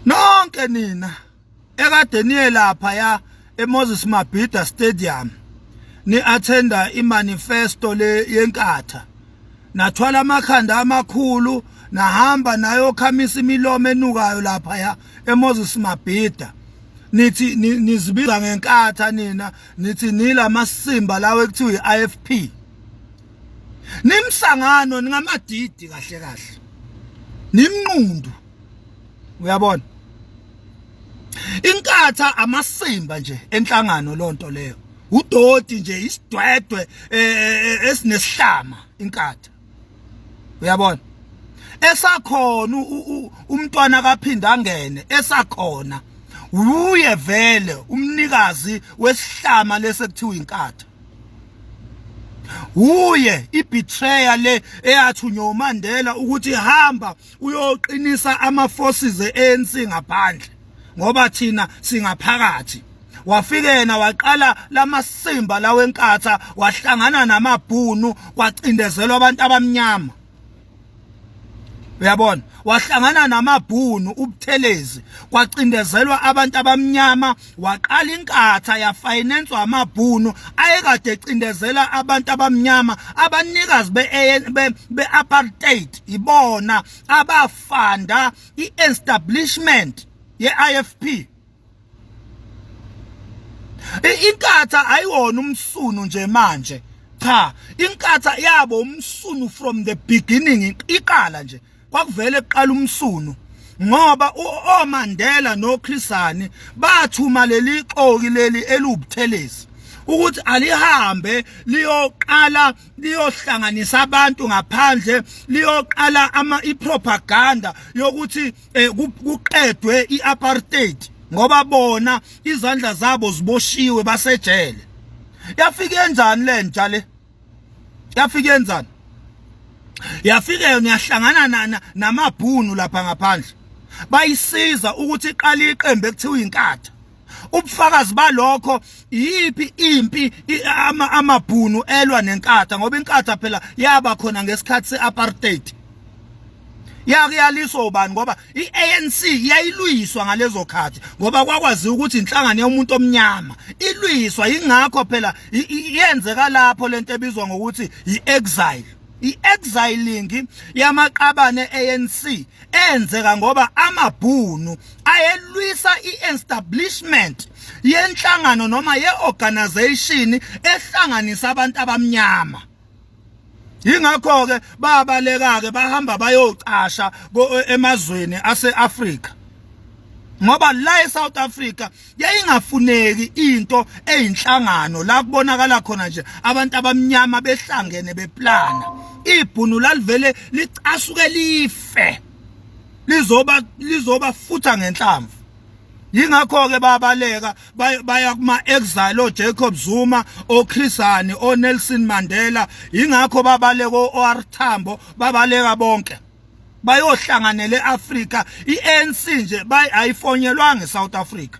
Nonke nina ekade niye lapha ya eMoses Mabhida Stadium ni attenda imanifesto le yenkatha, nathwala amakhanda amakhulu, nahamba nayokhamisa imilomo enukayo lapha ya eMoses Mabhida, nithi nizibiza ngenkatha nina, nithi nila masimba lawo ekuthiwa iIFP. Nimsangano, ningamadidi kahle kahle, nimnqundu. Uyabona, inkatha amasimba nje enhlangano, lonto leyo udoti nje, isidwedwe esinesihlama inkatha. Uyabona, esakhona umntwana kaphinda angene, esakhona uye vele umnikazi wesihlama lesekuthiwa inkatha, uye ibetrayer le eyathunywa uMandela ukuthi hamba uyoqinisa ama forces eANC ngaphandle ngoba thina singaphakathi. Wafike yena waqala lamasimba lawenkatha, wahlangana namabhunu, kwacindezelwa abantu abamnyama. Uyabona, wahlangana namabhunu uButhelezi, kwacindezelwa abantu abamnyama. Waqala inkatha, yafinancewa amabhunu ayekade ecindezela abantu abamnyama. Abanikazi be-apartheid ibona abafanda i-establishment ye-IFP. Inkatha ayiwona umsunu nje manje, cha, inkatha yabo umsunu from the beginning. Iqala nje kwakuvele kuqala umsunu ngoba oMandela noChris Hani bathuma leli xoki leli eluButhelezi ukuthi alihambe liyoqala liyohlanganisa abantu ngaphandle, liyoqala ama ipropaganda yokuthi kuqedwe iapartheid ngoba bona izandla zabo ziboshiwe, basejele. Yafika enzani lenja le? Yafika enzani? Yafika yona yahlangana namabhunu lapha ngaphandle, bayisiza ukuthi iqale iqembu ekuthiwa inkatha. Ubufakazi balokho, iyiphi impi amabhunu elwa nenkatha? Ngoba inkatha phela yaba khona ngesikhathi seapartheid. Yake yaliswa ubani? Ngoba iANC yayilwiswa ngalezo khathi ngoba kwakwaziwa ukuthi inhlangano yomuntu omnyama ilwiswa. Ingakho phela yenzeka lapho lento ebizwa ngokuthi iexile, i-exiling yamaqabane ANC enzeka ngoba amabhunu ayelwisa i-establishment yenhlangano noma ye-organization ehlanganisa abantu abamnyama. Yingakho ke babaleka ke, bahamba bayocasha emazweni ase-Afrika ngoba la eSouth Africa yayingafuneki into eyinhlangano la kubonakala khona nje abantu abamnyama behlangene beplana. Ibhunu lalivele licasuke life, lizoba futha ngenhlamvu. Yingakho ke babaleka baya kuma exile, oJacob Zuma, oChris Hani, oNelson Mandela. Yingakho babaleka oOR Tambo, babaleka bonke bayohlanganela eAfrika. iANC nje ayifonyelwanga eSouth Africa,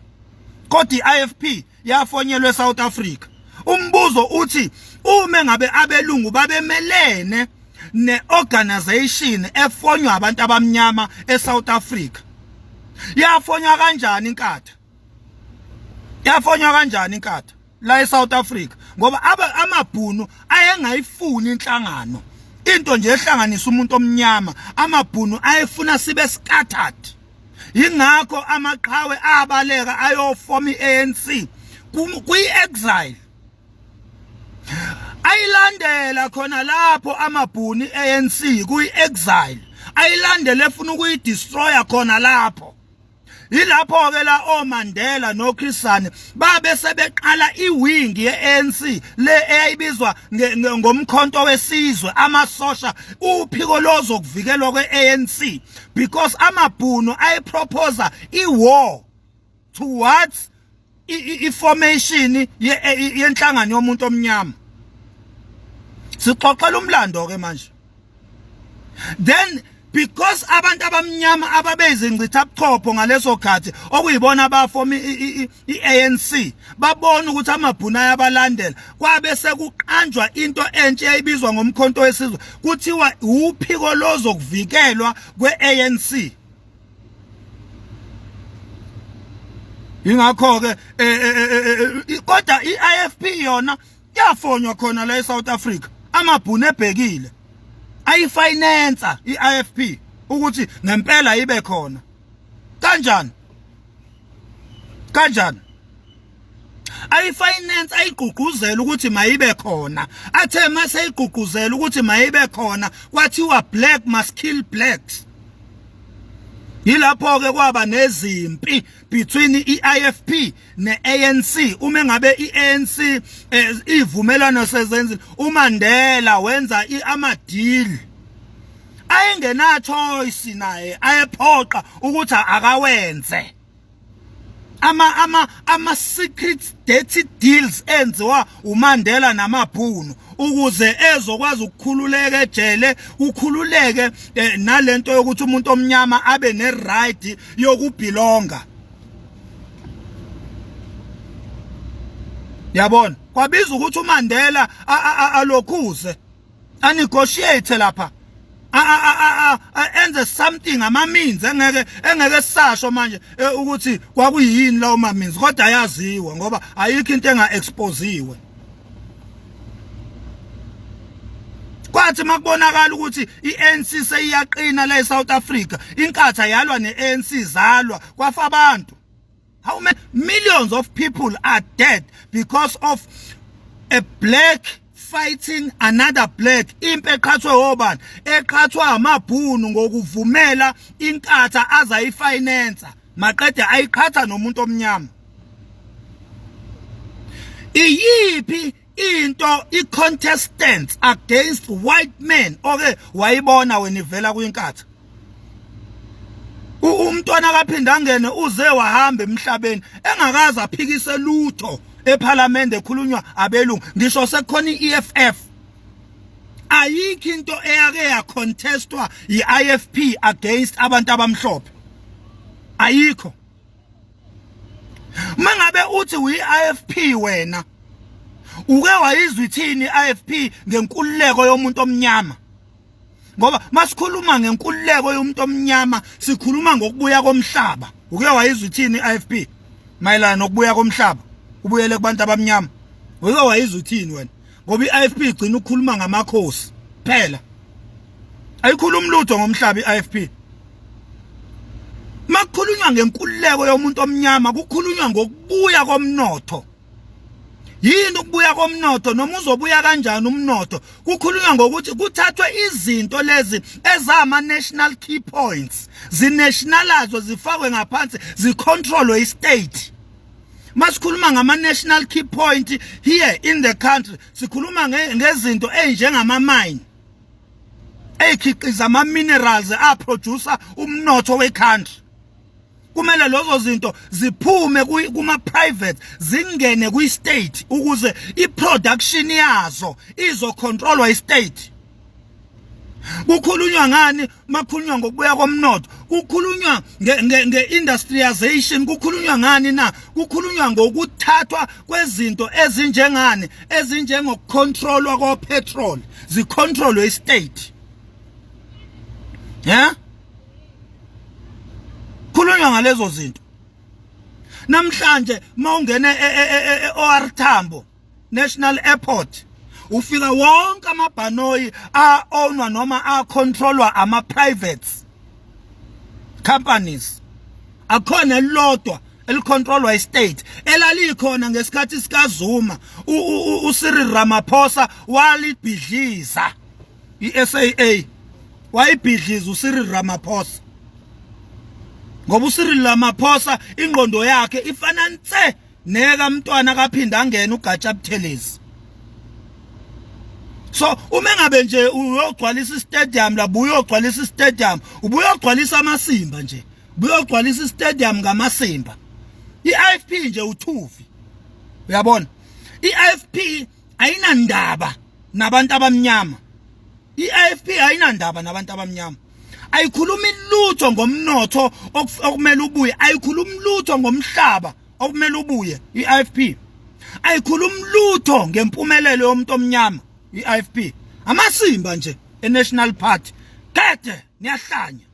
kodwa iIFP yafonyelwa eSouth Africa. Umbuzo uthi, uma ngabe abelungu babemelene neorganization efonywa abantu abamnyama eSouth Africa, yafonywa kanjani inkatha? Yafonywa kanjani inkatha la eSouth Africa? Ngoba amabhunu ayengayifuni inhlangano, into nje ehlanganisa umuntu omnyama. Amabhunu ayefuna sibe scattered. Ingakho amaqhawe abaleka ayofoma iANC kwi-exile. Ayilandela khona lapho amabhunu iANC kuyi-exile, ayilandela efuna ukuyidestroya khona lapho. Yilapho ke la oMandela noChris Hani babe sebeqala iwing yeANC le eyayibizwa ngomkhonto wesizwe, amasosha, uphiko lozokuvikelwa kweANC, because amabhunu ayeproposa iwar towards i-formation yenhlangano yomuntu omnyama. Sixoxela umlando ke manje. Then because abantu abamnyama ababezingcitha buchopho ngaleso khathi, okuyibona abafoma i-ANC, babona ukuthi amabhunu ayabalandela, kwabe sekuqanjwa into entsha eyayibizwa ngomkhonto wesizwe, kuthiwa uphiko lozokuvikelwa kwe-ANC. Ingakho ke kodwa iIFP yona yafonywa khona la eSouth Africa, amabhunu ebhekile ayifinance iIFP ukuthi ngempela ibe khona. Kanjani? Kanjani ayifinance? Ayigqugquzela ukuthi mayibe khona. Athe mase ayigqugquzela ukuthi mayibe khona, kwathiwa black must kill blacks. Yilapho ke kwaba nezimpi between iIFP neANC. Uma ngabe iANC ivumelwano sezenzile, uMandela wenza ama deal ayengena choice naye, ayephoqa ukuthi akawenze ama secret dirty deals enziwa uMandela namabhunu ukuze ezokwazi ukukhululeka ejele, ukhululeke nalento yokuthi umuntu omnyama abe ne right yokubelonga. Yabona, kwabiza ukuthi uMandela alokhuze anegotiate lapha, enze something, ama means engeke sisasho manje ukuthi kwakuyini lawo ma means, kodwa ayaziwa ngoba ayikho into enga exposiwe. Kwathi makubonakala ukuthi iANC seyiyaqina la eSouth Africa, inkatha yalwa neANC, zalwa kwafa abantu. How many millions of people are dead because of a black fighting another black? Impi eqhathwe obani? Eqhathwa amabhunu ngokuvumela inkatha azayifinance, maqede ayiqhatha nomuntu omnyama. Iyiphi into i-contestants against white men oke wayibona wena ivela kwinkatha? Umntwana kaphinda angene uze wahamba emhlabeni engakaze aphikise lutho eParliament ekhulunywa abelungu, ngisho sekukhona iEFF. Ayikho into eyake yacontestwa yiIFP against abantu abamhlophe, ayikho. Mangabe uthi uyi-IFP wena, uke wayizwa ithini i-IFP ngenkululeko yomuntu omnyama? Ngoba masikhuluma ngenkululeko yomuntu omnyama, sikhuluma ngokubuya komhlaba. Uke wayizwa ithini i-IFP mayelana nokubuya komhlaba ubuyele kubantu abamnyama? Uke wayizwa ithini wena? Ngoba i-IFP igcina ukukhuluma ngamakhosi phela, ayikhulumi lutho ngomhlaba i-IFP. Makukhulunywa ngenkululeko yomuntu omnyama, kukhulunywa ngokubuya komnotho. Yini ukubuya komnotho, noma uzobuya kanjani umnotho? Kukhulunywa ngokuthi kuthathwe izinto lezi ezama national key points, zinationalizwe, zifakwe ngaphansi, zicontrolwe istate. Masikhuluma ngama national key point here in the country, sikhuluma ngezinto ezinjengama mine eyikhiqiza ama minerals aproducer umnotho we country. Kumele lezo zinto ziphume kuma private, zingene kwi state ukuze i production yazo izocontrolwa i state. Kukhulunywa ngani makhulunywa ngokubuya komnotho? Kukhulunywa nge-industrialization. Kukhulunywa ngani na? Kukhulunywa ngokuthathwa kwezinto ezinjengani, ezinjengokucontrolwa ko-petrol, zicontrolwe i-state. Yeah, khulunywa ngalezo zinto. Namhlanje mawungena e-OR Tambo National Airport, ufika wonke amabhanoyi a-ownwa noma a-controlwa ama-privates companies. Akhona elilodwa elicontrolwa istate elalikhona ngesikhathi sikaZuma. uCyril Ramaphosa walibhidliza iSAA, wayibhidliza uCyril Ramaphosa, ngoba uCyril Ramaphosa ingqondo yakhe ifana nse neka mntwana kaphinda angena uGatsha Buthelezi. So uma engabe nje uyogcwalisa istadium la, buyogcwalisa istadium, ubuyogcwalisa amasimba nje, buyogcwalisa istadium ngamasimba. iIFP nje uthuvi, uyabona, iIFP ayinandaba nabantu abamnyama. iIFP ayinandaba nabantu abamnyama, ayikhulumi lutho ngomnotho okumele ubuye, ayikhulumi lutho ngomhlaba okumele ubuye. iIFP ayikhulumi lutho ngempumelelo yomuntu omnyama. iIFP amasimba nje eNational Party, kade niyahlanya.